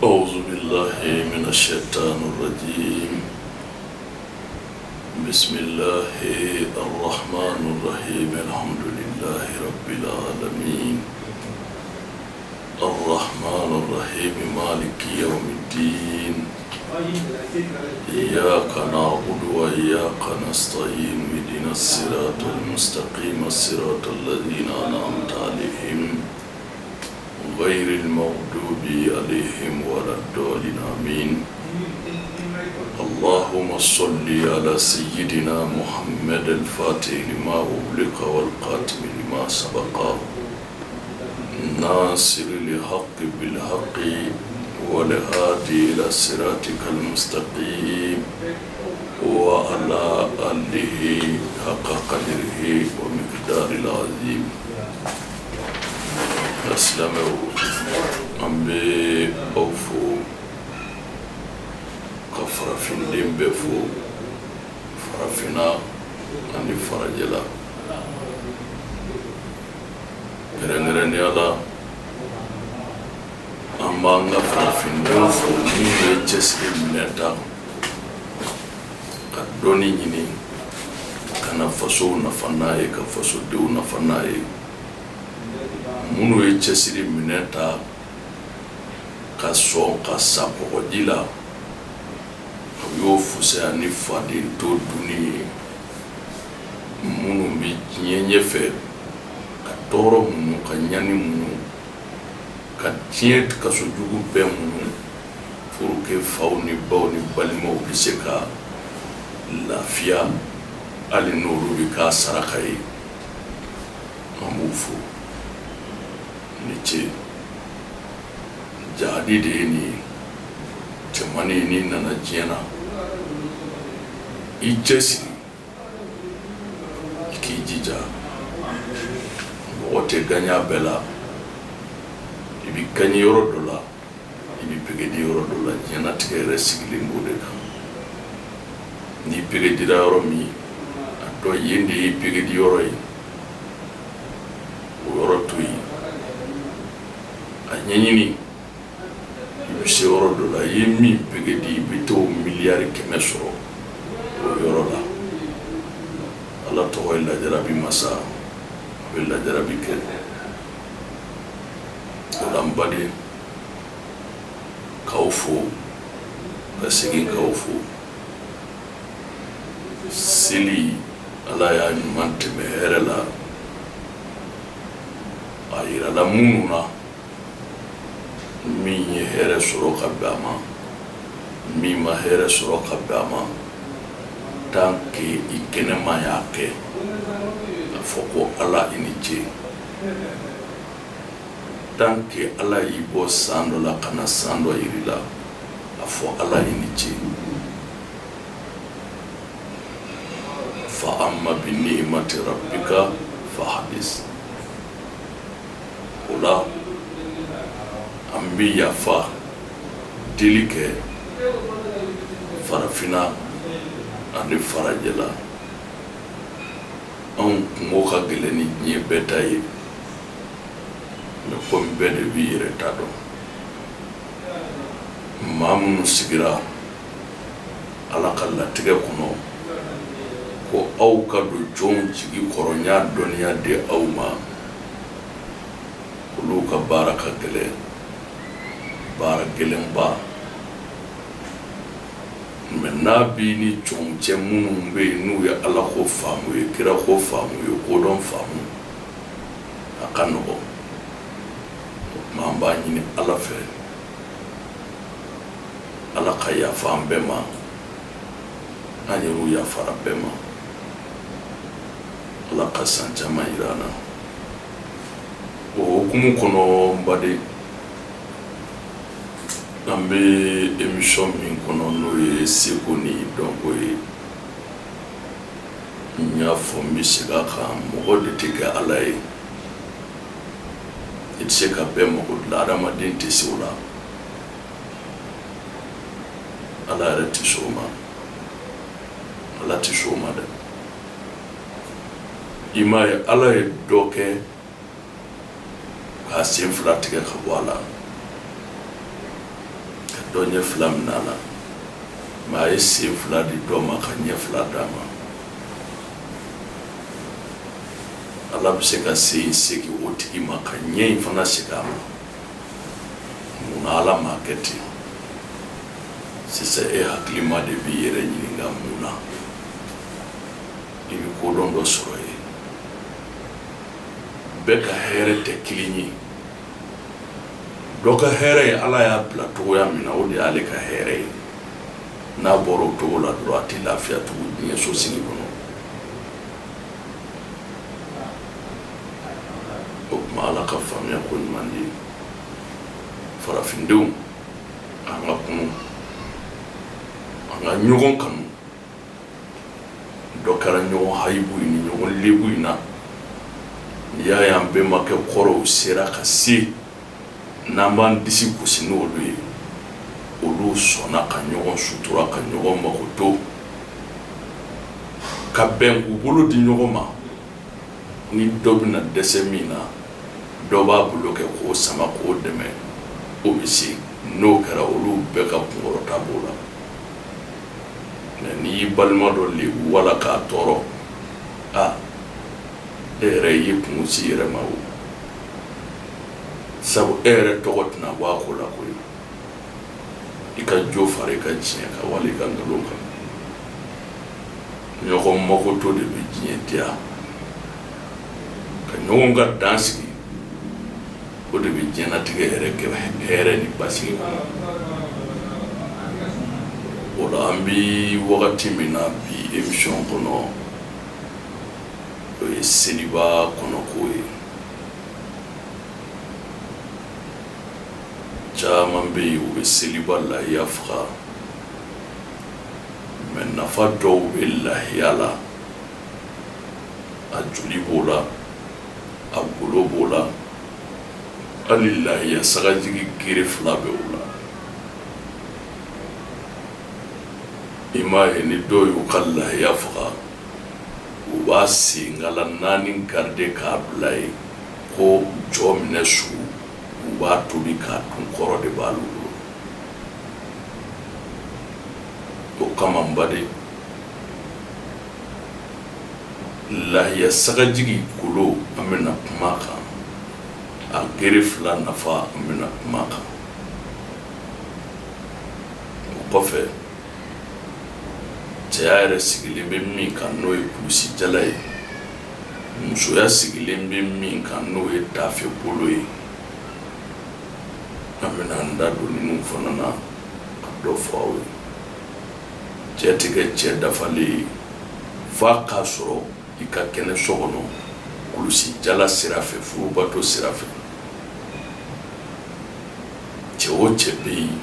أعوذ بالله من الشيطان الرجيم بسم الله الرحمن الرحيم الحمد لله رب العالمين الرحمن الرحيم مالك يوم الدين إياك نعبد وإياك نستعين اهدنا الصراط المستقيم الصراط الذين أنعمت عليهم غير المغضوب عليهم ولا الضالين آمين اللهم صل على سيدنا محمد الفاتح لما أغلق والقاتم لما سبق ناصر الحق بالحق والهادي إلى صراطك المستقيم وعلى آله حق قدره ومقدار العظيم Silamɛw an bɛ aw fo ka farafinden bɛɛ fo farafinna ani farajɛla kɛrɛnkɛrɛnnenya la an b'an ka farafindenw fo minnu ye cɛsiri minɛ ta ka dɔnni ɲini ka na fasow nafa n'a ye ka fasodenw nafa n'a ye minnu ye cɛsiri minɛ ta ka sɔn ka sa kɔgɔji la u y'o fusaya ni faden to dunni ye minnu bɛ diɲɛ ɲɛfɛ ka tɔɔrɔ muɲu ka ɲani muɲu ka diɲɛ kasojugu bɛɛ muɲu pour que faw ni baw ni balimaw bɛ se ka lafiya hali n'olu bɛ k'a saraka ye an b'u fo ni ce jahadi de ye nin ye cɛmannin n'i nana diɲɛ na i cɛsiri i k'i jija mɔgɔ tɛ gaɲɛ a bɛɛ la i bɛ gaɲɛ yɔrɔ dɔ la i bɛ pɛrɛdi yɔrɔ dɔ la diɲɛnatigɛ yɛrɛ sigilen b'o de kan n'i pɛrɛdira yɔrɔ min a dɔn yen de y'i pɛrɛdi yɔrɔ ye o yɔrɔ to yen a ɲɛɲini i bɛ se yɔrɔ dɔ la i ye min pɛrɛdi i bɛ t'o miliyari 100 sɔrɔ o yɔrɔ la ala tɔgɔ ye lajarabi masa a bɛ lajarabi kɛ o la n baden k'aw fo ka segin k'aw fo seli ala y'a ɲuman tɛmɛ hɛrɛ la a yirala minnu na min ye hɛrɛ sɔrɔ ka bɛn a ma min ma hɛrɛ sɔrɔ ka bɛn a ma tant que i kɛnɛma y'a kɛ a fɔ ko ala i ni ce tant que ala y'i bɔ san dɔ la ka na san dɔ yir'i la a fɔ ala i ni ce fa amma bi ni'mati rabbika fa hadis o la an bɛ yafa deli kɛ farafinna ani farajɛla anw kunko ka gɛlɛn ni diɲɛ bɛɛ ta ye mais komi bɛɛ de b'i yɛrɛ ta dɔn maa minnu sigira ala ka latigɛ kɔnɔ ko aw ka don jɔnw jigi kɔrɔ n y'a dɔnniya di aw ma olu ka baara ka gɛlɛn baara gɛlɛnba mais n'a b'i ni jɔnw cɛ minnu bɛ yen n'u ye ala ko faamu ye kira ko faamu ye kodɔn faamu a ka nɔgɔn o tuma an b'a ɲini ala fɛ ala ka yafa an bɛɛ ma an yɛrɛw yafara bɛɛ ma ala ka san caman yira an na o hukumu kɔnɔ n baden an bɛ émission min kɔnɔ n'o ye seko ni dɔnko ye n y'a fɔ n bɛ segin a kan mɔgɔ de tɛ kɛ ala ye i tɛ se ka bɛɛ mako dilan adamaden tɛ se o la ala yɛrɛ tɛ se o ma ala tɛ se o ma dɛ i m'a ye ala ye dɔ kɛ k'a sen fila tigɛ ka bɔ a la Dɔ ɲɛ fila minɛ a la, mais a ye sen fila di dɔ ma ka ɲɛ fila d'a ma. Ala bɛ se ka sen in segin o tigi ma ka ɲɛ in fana segin a ma. Munna Ala m'a kɛ ten? Sisan e hakilima de b'i yɛrɛ ɲininka mun na. I bɛ kodɔn dɔ sɔrɔ yen. Bɛɛ ka hɛrɛ tɛ kelen ye. Dɔ ka hɛrɛ ye, Ala y'a bila cogoya min na, o de y'ale ka hɛrɛ ye. N'a bɔra o cogo la dɔrɔn, a tɛ lafiya tugun diɲɛ so sigi kɔnɔ. O tuma, Ala ka faamuya ko ɲuman di. Farafindenw, an ka kunu, an ka ɲɔgɔn kanu. Dɔ kɛra ɲɔgɔn hayibu in ni ɲɔgɔn lebu in na. N'i y'a ye an bɛnbakɛ kɔrɔw sera ka se n'an b'an disi gosi n'olu ye, olu sɔnna ka ɲɔgɔn sutura, ka ɲɔgɔn makoto, ka bɛn k'u bolo di ɲɔgɔn ma. Ni dɔ bɛna dɛsɛ min na, dɔ b'a bolo kɛ k'o sama k'o dɛmɛ, o bɛ se. N'o kɛra, olu bɛɛ ka kunkɔrɔta b'o la. Mais n'i y'i balima dɔ lebu wala k'a tɔɔrɔ, a e yɛrɛ y'i kun si yɛrɛ ma o, sabu e yɛrɛ tɔgɔ tɛna bɔ a ko la koyi. I ka jo fara i ka tiɲɛ kan wali i ka nkalon kan. Ɲɔgɔn makoto de bɛ diɲɛ diya. Ka ɲɔgɔn ka dan sigi, o de bɛ diɲɛnatigɛ yɛrɛ kɛ hɛrɛ ni basigi kɔnɔ. O la, an bɛ wagati min na bi, émission kɔnɔ, o ye seliba kɔnɔko ye. Caman bɛ yen, u bɛ seliba lahiya faga, mais nafa dɔw bɛ lahiya la. A joli b'o la, a golo b'o la, hali lahiya sagajigi gere fila bɛ o la. I m'a ye, ni dɔw y'u ka lahiya faga, u b'a senkala naani garder k'a bila yen ko jɔ minɛ su, u b'a tobi k'a dun. Kɔrɔ de b'a bolo. O kama, n baden, lahiya sagajigi golo, an bɛna kuma kan. A gere fila nafa, an bɛna kuma kan. O kɔfɛ, cɛya yɛrɛ sigilen bɛ min kan, n'o ye kulusijala ye, musoya sigilen bɛ min kan, n'o ye taafe bolo ye, an bɛna an da don ninnu fana na ka dɔ fɔ aw ye. Cɛ tɛ kɛ cɛ dafalen ye f'a k'a sɔrɔ i ka kɛnɛ so kɔnɔ kulusijala sira fɛ, furubato sira fɛ. Cɛ o cɛ bɛ yen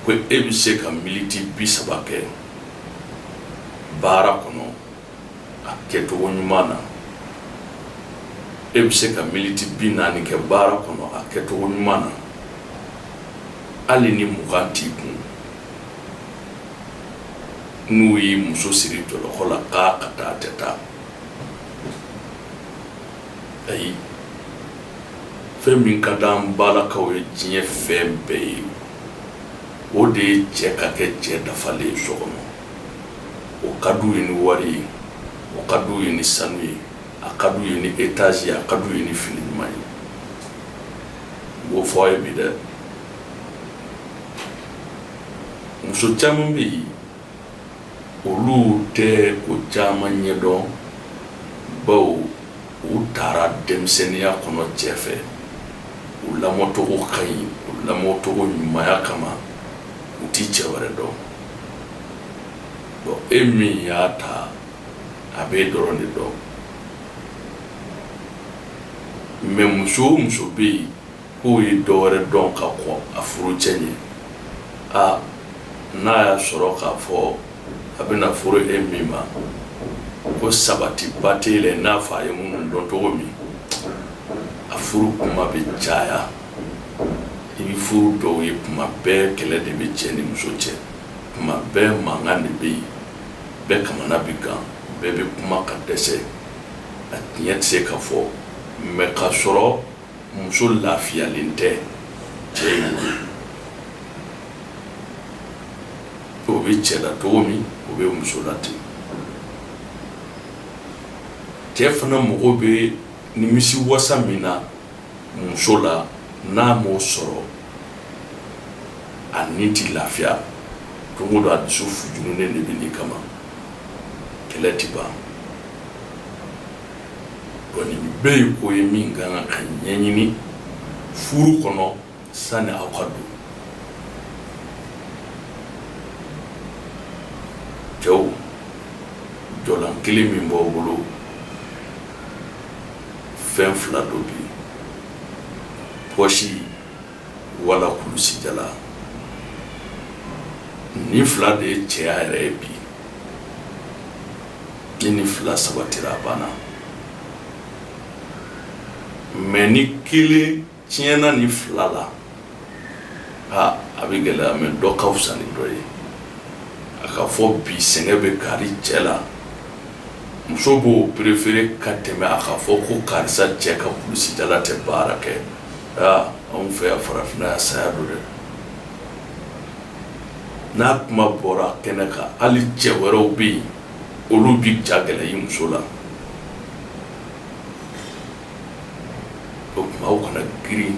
ko e bɛ se ka miniti 30 kɛ baara kɔnɔ a kɛcogo ɲuman na, e bɛ se ka miniti 40 kɛ baara kɔnɔ a kɛcogo ɲuman na, hali ni 20 t'i kun, n'u y'i muso siri jɔlɔkɔ la k'a ka taa, a tɛ taa. Ayi, fɛn min ka di an balakaw ye diɲɛ fɛn bɛɛ ye, o de ye cɛ ka kɛ cɛ dafalen ye so kɔnɔ. O ka d'u ye ni wari ye, o ka d'u ye ni sanu ye, a ka d'u ye ni étage ye, a ka d'u ye ni fini ɲuman ye. N b'o fɔ aw ye bi dɛ. Muso caman bɛ yen, olu tɛ ko caman ɲɛdɔn, bawo u taara denmisɛnninya kɔnɔ cɛ fɛ. U lamɔcogo ka ɲi, u lamɔcogo ɲumanya kama, u ti cɛ wɛrɛ dɔn. Bon, e min y'a ta, a b'e dɔrɔn de dɔn. Mais muso o muso bɛ yen k'o ye dɔ wɛrɛ dɔn ka kɔn a furu cɛ ɲɛ, a n'a y'a sɔrɔ k'a fɔ a bɛna furu e min ma, ko sabatiba t'e la i n'a fɔ a ye minnu dɔn cogo min, a furu kuma bɛ caya. I bɛ furu dɔw ye, kuma bɛɛ kɛlɛ de bɛ cɛ ni muso cɛ, kuma bɛɛ mankan de bɛ yen, bɛɛ kamana bɛ gan, bɛɛ bɛ kuma ka dɛsɛ, a tiɲɛ tɛ se ka fɔ. Mais k'a sɔrɔ muso lafiyalen tɛ cɛ in bolo. O bɛ cɛ la cogo min, o bɛ muso la ten. Cɛ fana mago bɛ nimisi wasa min na muso la, n'a m'o sɔrɔ, a ni tɛ lafiya. Don o don, a dusu fujununen de bɛ n'i kama, kɛlɛ tɛ ban. Bon, nin bɛɛ ye ko ye min ka kan ka ɲɛɲini furu kɔnɔ sani aw ka don. Cɛw, jɔlan kelen min b'aw bolo, fɛn fila don bi: pɔsi wala kulusijala. Nin fila de ye cɛya yɛrɛ ye bi. Ni nin fila sabatira, a banna. Mais ni kelen tiɲɛna nin fila la, aa, a bɛ gɛlɛya. Mais dɔ ka fisa ni dɔ ye. A ka fɔ bi sɛgɛn bɛ kari cɛ la, muso b'o préférer ka tɛmɛ a ka fɔ ko karisa cɛ ka kulusijala tɛ baara kɛ. Aa, anw fɛ yan farafinna yan, saya don dɛ. N'a kuma bɔra kɛnɛ kan, hali cɛ wɛrɛw bɛ yen, olu bi ja gɛlɛya i muso la. O tuma, aw kana girin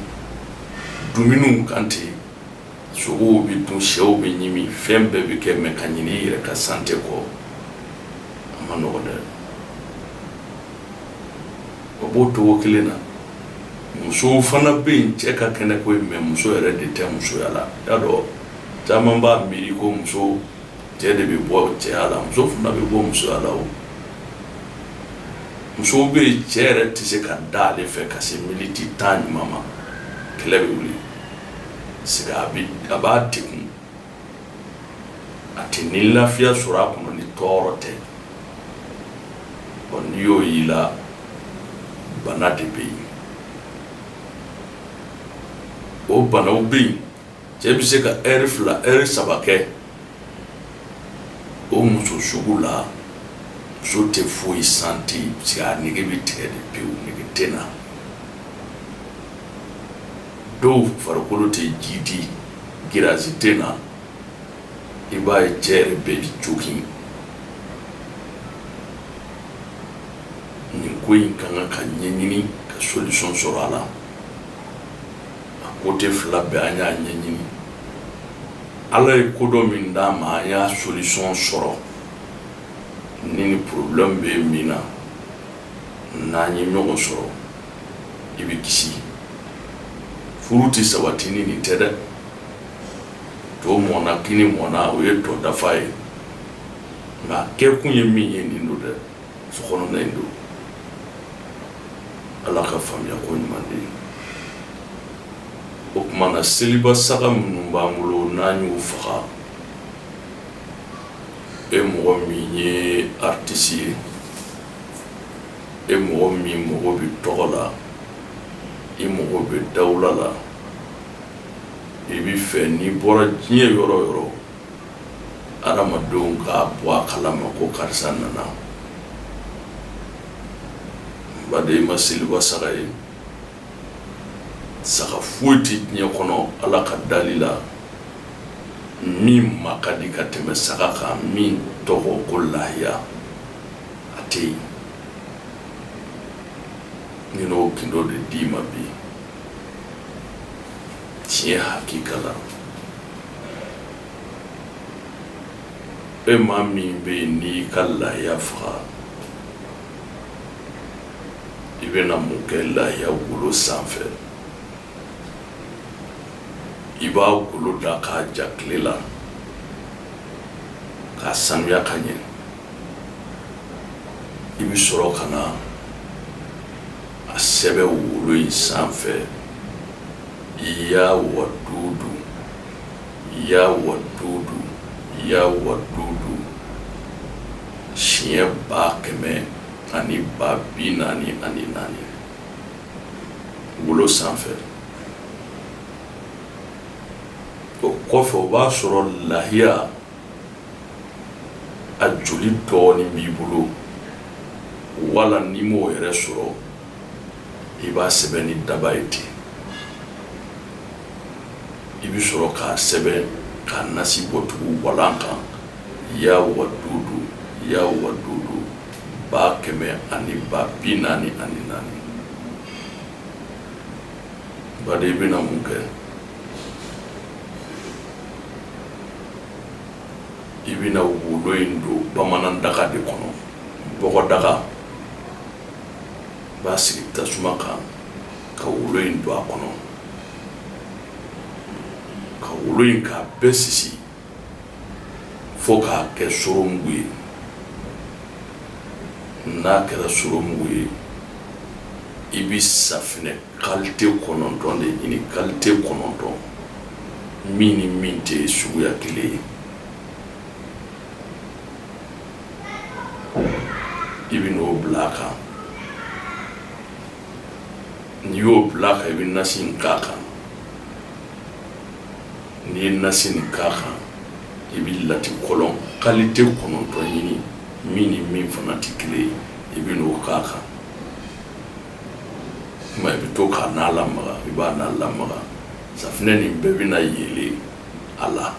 dumuniw kan ten. Sogow bɛ dun, sɛw bɛ ɲimi, fɛn bɛɛ bɛ kɛ, mais ka ɲinɛ i yɛrɛ ka santé kɔ, a ma nɔgɔ dɛ. O b'o cogo kelen na. Musow fana bɛ yen, cɛ ka kɛnɛ ko ye, mais muso yɛrɛ de tɛ musoya la. Y'a dɔn, caman b'a miiri ko muso, cɛ de bɛ bɔ cɛya la. Muso fana bɛ bɔ musoya la. O musow bɛ yen, cɛ yɛrɛ tɛ se ka da ale fɛ ka se miniti 10 ɲuman ma, kɛlɛ bɛ wuli. Sigi a bɛ, a b'a degun, a tɛ ni lafiya sɔrɔ a kɔnɔ ni tɔɔrɔ tɛ. Ɔ, n'i y'o y'i la, bana de bɛ yen. O banaw bɛ yen, cɛ bɛ se ka ɛri 2, ɛri 3 kɛ o muso sugu la, muso tɛ foyi santi, parce que a nege bɛ tigɛ de pewu, nege tɛ na. Dɔw farikolo tɛ ji di, girasi tɛ na. I b'a ye, cɛ yɛrɛ bɛɛ bɛ jogin. Nin ko in ka kan ka ɲɛɲini ka solution sɔrɔ a la. A côté fila bɛɛ, an y'a ɲɛɲini. Ala ye ko dɔ min d'an ma, an y'a solution sɔrɔ. Ni ni problème bɛ min na, n'an ye ɲɔgɔn sɔrɔ, i bɛ kisi. Furu tɛ sabati ni nin tɛ dɛ. To mɔna, kini mɔna, o ye tɔ dafa ye. Nka kɛkun ye min ye, nin don dɛ, so kɔnɔna in don. Ala ka faamuya ko ɲuman de ye. O tuma na, seliba saga minnu b'an bolo, n'an y'u faga, e mɔgɔ min ye artiste ye, e mɔgɔ min mago bɛ tɔgɔ la, i mago bɛ dawula la, i bɛ fɛ n'i bɔra diɲɛ yɔrɔ o yɔrɔ, adamadenw k'a bɔ a kalama ko karisa nana, n baden, i ma seliba saga ye. Saga foyi tɛ diɲɛ kɔnɔ, Ala ka dali la, min ma ka di ka tɛmɛ saga kan min tɔgɔ ko lahiya, a tɛ yen. Ni n'o gindo de d'i ma bi, tiɲɛ hakika la, e maa min bɛ yen n'i ka lahiya faga, i bɛna mun kɛ lahiya golo sanfɛ? I b'a golo da k'a ja tile la, k'a sanuya ka ɲɛ. I bɛ sɔrɔ ka na a sɛbɛn wolo in sanfɛ: ya wadudu, ya wadudu, ya wadudu, siɲɛ 1440 wolo sanfɛ. O kɔfɛ, o b'a sɔrɔ lahiya a joli dɔɔnin b'i bolo, wala n'i m'o yɛrɛ sɔrɔ, i b'a sɛbɛn ni daba ye ten. I bɛ sɔrɔ k'a sɛbɛn. ka nasi bɔ tugu walan kan, ya wadudu ya wadudu 144. Baden, i bɛna mun kɛ? I bɛna wolo in don bamanan daga de kɔnɔ, bɔgɔdaga. I b'a sigi tasuma kan ka wolo in don a kɔnɔ, ka wolo in k'a bɛɛ sisi fo k'a kɛ soromugu ye. N'a kɛra soromugu ye, i bɛ safinɛ kalite 9 de ɲini, kalite 9, min ni min tɛ suguya kelen ye. I bɛ n'o bila a kan. N'i y'o bila a kan, i bɛ nasi in k'a kan. N'i ye nasi nin k'a kan, i bɛ latikɔlɔn kalite 9 ɲini, min ni min fana tɛ kelen ye, i bɛ n'o k'a kan. Kuma, i bɛ to k'a n'a lamaga, i b'a n'a lamaga, safinɛ nin bɛɛ bɛna yeelen a la.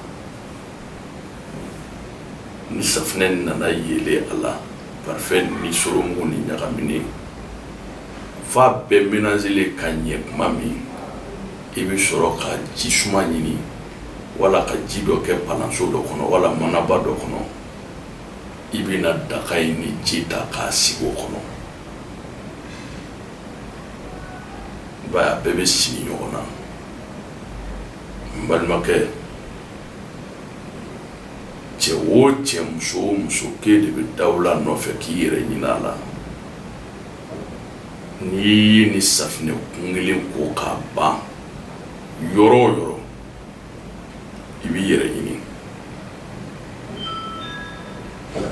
Ni safinɛ nin nana yeelen a la, parfum ni soromugu ni ɲagaminen f'a bɛɛ mélangelen ka ɲɛ tuma min, i bɛ sɔrɔ ka ji suma ɲini, wala ka ji dɔ kɛ palanso dɔ kɔnɔ wala manaba dɔ kɔnɔ. I bɛna daga in ni ji ta k'a sigi o kɔnɔ. I b'a ye, a bɛɛ bɛ sigi ɲɔgɔn na. N balimakɛ, cɛ o cɛ, muso o muso, k'e de bɛ dawula nɔfɛ k'i yɛrɛ ɲini a la, n'i ye ni safinɛ kun kelen ko k'a ban, yɔrɔ o yɔrɔ, i b'i yɛrɛ ɲini.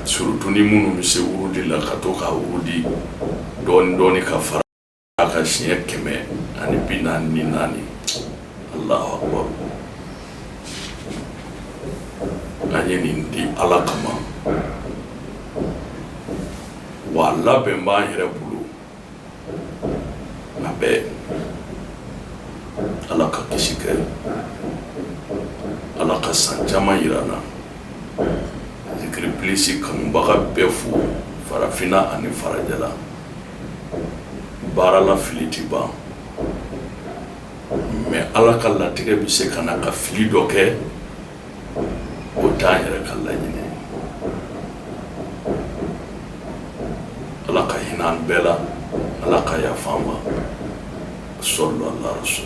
Surtout ni minnu bɛ se wurudi la, ka to k'a wurudi dɔɔni dɔɔni ka fara a ka siɲɛ 144. Allahu akbar! An ye nin di Ala kama wa labɛn b'an yɛrɛ bolo a bɛɛ. Ala ka kisi kɛ, Ala ka san caman yira an na. Zikiri Plus kanubaga bɛɛ fo, farafinna ani farajɛla. Baara la, fili ti ban, mais Ala ka latigɛ bɛ se ka na ka fili dɔ kɛ, o t'an yɛrɛ ka laɲini ye. Ala ka hinɛ an bɛɛ la, Ala ka yafa an ma. Sɔlɔ ala rasul.